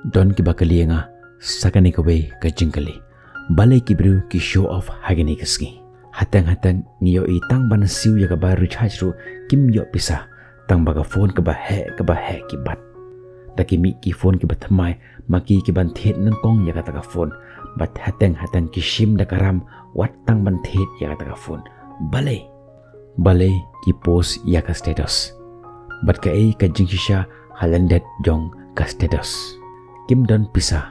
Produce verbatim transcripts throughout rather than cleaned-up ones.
Don kiba kylli ïa nga sa kane kawei ka jingkylli. Balei ki briew ki show off ha kine ki sngi? Hateng hateng ngi ïohi tang ban siew ïa kaba recharge ruh kim ïoh pisa, tang ba ka phone kaba heh kaba heh ki bat. Da ki mih ki phone kiba thymmai, ma ki ki ban thied nyngkong ïa kata ka phone. Bad hateng hateng ki shim da ka ram wat tang ban thied ïa kata ka phone. Balei? Balei ki post ïa ka status? Bad kaei ka jingshisha ha lyndet jong ka status? Kim don pisa,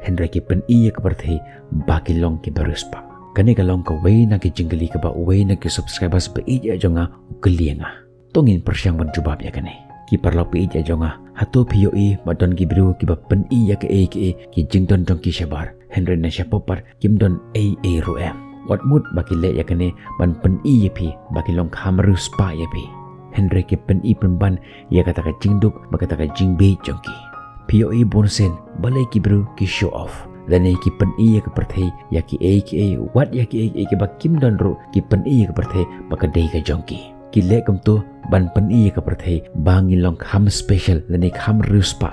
hynrei ki pyni ïa ka pyrthei ba ki long kiba riewspah. Kane ka long kawei na ki jingkylli kaba uwei na ki subscribers ba ïeit jong nga u kylli ïa nga. To ngin pyrshang ban jubab ïa kane. Ki paralok ba ïeit jong nga, hato phi ïohi ba don ki briew kiba pyni ïa kaei kaei ki jingdon jong ki shabar, hynrei na shapoh pat kim don ei ei ruh em? Wat mut ba ki leh ïa kane ban pyni ïa phi ba ki long kham riewspah ïa phi, hynrei ki pyni pynban ïa kata ka jingduk bad kata ka jingbieit jong ki. Phi ïohi bunsien balei ki briew ki show off, lane ki pyni ïa ka pyrthei ïa kiei kiei, wat ïa kiei kiei kiba kim don ruh ki pyni ïa ka pyrthei ba ka dei ka jong ki. Ki leh kumto ban pyni ïa ka pyrthei ba ngi long kham special lane kham riewspah,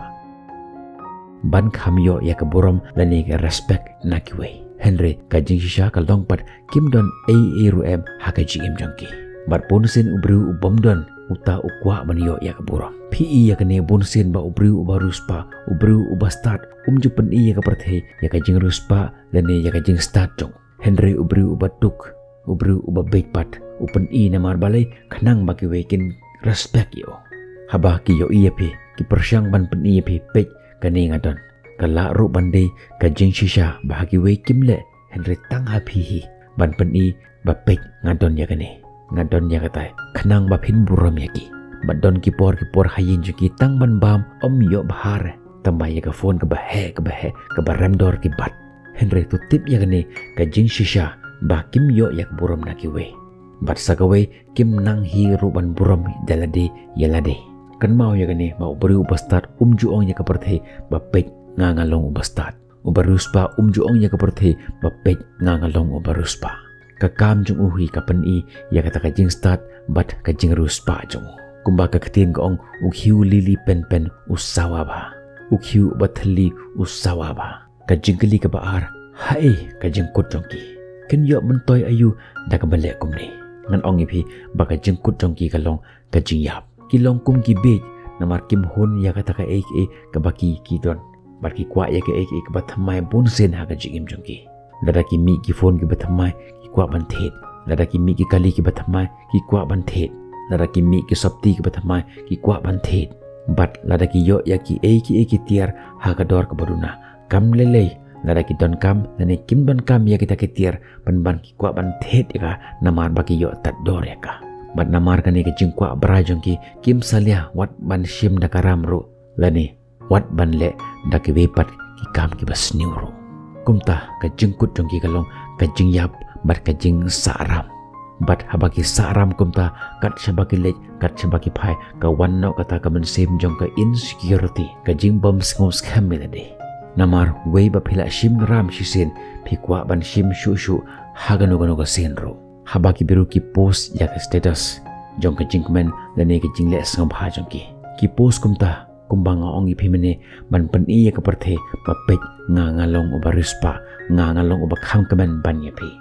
ban kham ïoh ïa ka burom lane ka respect na kiwei. Hynrei ka jingshisha ka long pat kim don ei ei ruh em ha ka jingim jong ki. Bad bunsien u briew u bym don, uta u kwah ban ïoh ïa ka burom. Phi i ïa kane, bunsien ba u briew uba riewspah, u briew uba stad, um ju pyni ïa ka pyrthei ïa ka jingriewspah lane ïa ka jingstad jong u. Hynrei u briew uba duk, u briew uba bieit pat, u pyni. Namar balei? Khnang ba kiwei kin respect ïa u. Haba ki ïohi ïa phi, ki pyrshang ban pyni ïa phi, peit kane nga don. Ka lah ruh ban dei ka jingshisha ba ha kiwei kim leh, hynrei tang ha phi hi ban pyni ba peit nga don ïa kane, nga don ïa katai, khnang ba phin burom ïa ki. Bad don ki por ki por ha ïing jong ki tang ban bam ym ïoh bha re, tangba ïa ka phone kaba heh kaba heh kaba rem dor ki bat. Hynrei to tip ïa kane ka jingshisha ba kim ïoh ïa ka burom na kiwei. Bad sa kawei, kim nang hi ruh ban burom da lade ïa lade. Kynmaw ïa kane, ba u briew uba stad um ju ong ïa ka pyrthei ba peit nga nga long uba stad. Uba riewspah um ju ong ïa ka pyrthei ba peit nga nga long uba riewspah. Ka kam jong u hi ka pyni ïa kata ka jingstad bad ka jingriewspah jong u. Kumba ka ktien ka ong, u khiew lili penpen u sawa bha. U khiew uba thylli u sawa bha. Ka jingkylli kaba ar, haei ka jingkut jong ki? Kin ïoh myntoi aïu da kaba leh kumne? Ngan ong ïa phi ba ka jingkut jong ki ka long ka jingïap. Ki long kum ki bieit, namar kim hun ïa kata kaei kaei kaba ki ki don. Bad ki kwah ïa kaei kaei kaba thymmai bunsien ha ka jingim jong ki. Lada ki mih ki phone kiba thymmai, ki kwah ban thied. Lada ki mih ki kali kiba thymmai, ki kwah ban thied. Lada ki mih ki sopti kiba thymmai, ki kwah ban thied. Bad lada ki ïoh ïa kiei kiei ki tiar ha ka dor kaba duna, kam lei lei lada ki donkam lane kim donkam ïa kita ki tiar, pynban ki kwah ban thied ïa ka namar ba ki ïoh tad dor ïa ka. Bad namar kane ka jingkwah bra jong ki, kim salia wat ban shim da ka ram ruh, lane wat ban leh da kiwei pat ki kam kiba sniew ruh. Kumta ka jingkut jong ki ka long ka jingïap bad ka jingsah ram. Bad haba ki sah ram kumta, kat shaba ki leit, kat shaba ki phai, ka wan noh kata ka mynsiem jong ka insecurity, ka jingbym sngewsih skhem ïa lade. Namar wei ba phi la shim ram shisien, phi kwah ban shim shuh shuh ha kano kano ka sien ruh. Haba ki briew ki post ïa ka status jong ka jingkmen lane ka jingleh sngewbha jong ki, ki post kumta, kumba nga ong ïa phi mynne, ban pyni ïa ka pyrthei ba peit nga nga long uba riewspah, nga nga long uba kham kmen ban ïa phi.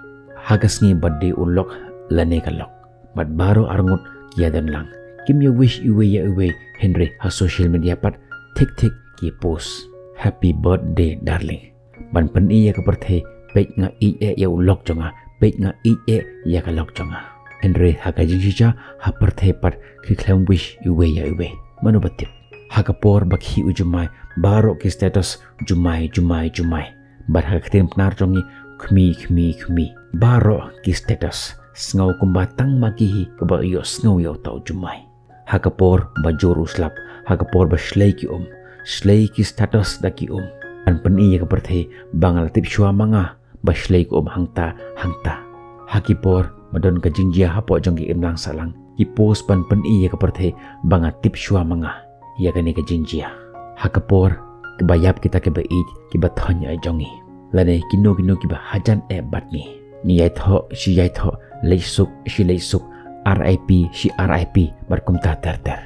Ha ka sngi birthday u lok lane ka lok, bad baroh arngut ki ïadon lang, kim ïa wish iwei ïa iwei, hynrei ha social media pat thik thik ki post, "Happy birthday darling." Ban pyni ïa ka pyrthei, peit nga ïeit eh ïa u lok jong nga, peit nga ïeit eh ïa ka lok jong nga. Hynrei ha ka jingshisha ha pyrthei pat ki khlem wish iwei ïa iwei. Mano ba tip? Ha ka por ba khih u jumai, baroh ki status jumai, jumai, jumai. Bad ha ka ktien Pnar jong ngi, khmih, khmih, khmih. Baroh ki status, sngew kumba tang ma ki hi kaba ïohsngew ïa uta u jumai. Ha ka por ba jur u slap, ha ka por ba shlei ki um, shlei ki status da ki um, ban pyni ïa ka pyrthei ba nga la tip shuwa ma nga ba shlei ki um hangta hangta. Ha ki por ba don ka jingjia hapoh jong ki imlang sahlang, ki post ban pyni ïa ka pyrthei ba nga tip shuwa ma nga ïa kane ka jingjia. Ha ka por kaba ïap kita kiba ïeit, kiba thoh ïa jong ngi, lane kino kino kiba hajan eh bad ngi, ngi ïai thoh shi ïai thoh, leit suk shi leit suk, R I P shi R I P, bad kumta ter ter.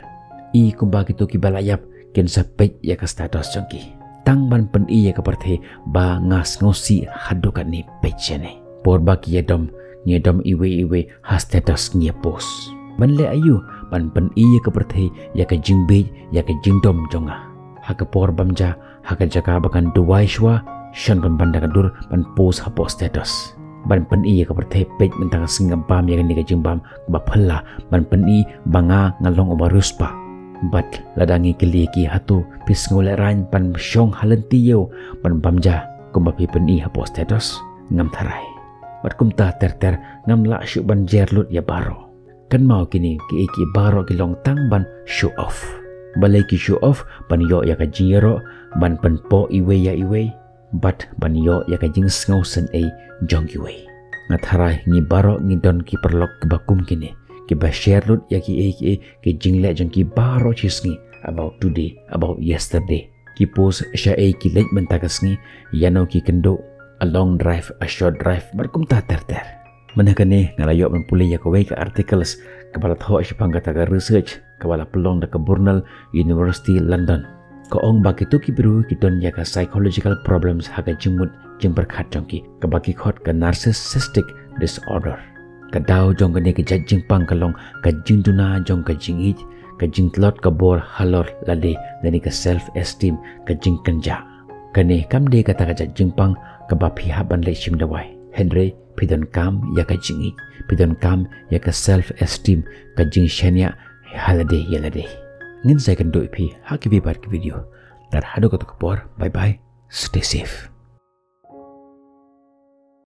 I kumba kito kiba la ïap kin sa peit ïa ka status jong ki. tang ban pyni ïa ka pyrthei ba nga sngewsih haduh katne peit shane. Por ba ki ïadom, ngi ïadom iwei iwei ha status ngi ïa post. Ban leh aïu? Ban pyni ïa ka pyrthei ïa ka jingbieit, ïa ka jingdom jong nga. Ha ka por bam ja, ha ka jaka ba kan duwai shuwa, shon pynban da ka dur ban post hapoh status. Ban pyni ïa ka pyrthei peit mynta ka sngi nga bam ïa kane ka jingbam ba phylla, ban pyni ba nga nga long uba riewspah. Bad lada ngi kylli ki, hato phi sngew lehraiñ ban shong ha lynti ïew ban bam ja kumba phi pyni hapoh status? Ngam tharai. Bad kumta ter ter, ngam lah shuh ban jer lut ïa baroh. Kynmaw, kine kiei kiei baroh ki long tang ban show off. Balei ki show off? Ban ïoh ïa ka jingïaroh, ban pynpoh iwei ïa iwei, bad ban ïoh ïa ka jingsngew sngewsynei jong kiwei. Nga tharai ngi baroh ngi don ki paralok kiba kum kine, kiba share lut ïa kiei kiei ki jingleh jong ki baroh shi sngi, about today, about yesterday. Ki post shaei ki leit mynta ka sngi, ïano ki kynduh, a long drive, a short drive, bad kumta ter ter. Mynta kane nga la ïoh ban pule ïa kawei ka articles kaba la thoh shaphang kata ka research kaba la pynlong da ka Brunel University London. Ka ong ba kito ki briew ki don ïa ka psychological problems ha ka jingmut jingpyrkhat jong ki, kaba ki khot ka narcissistic disorder. Ka daw jong kane ka jait jingpang ka long ka jingduna jong ka jingïeit, ka jingtlot ka bor halor lade, lane ka self esteem, ka jingkynjah. Kane kam dei kata ka jait jingpang kaba phi hap ban leit shim dawai. Hynrei phi donkam ïa ka jingïeit, phi donkam ïa ka self esteem, ka jingshaniah ha lade ïa lade. Ngin sa ïakynduh ïa phi ha kiwei pat ki video. Tar haduh kato ka por, bye bye, stay safe.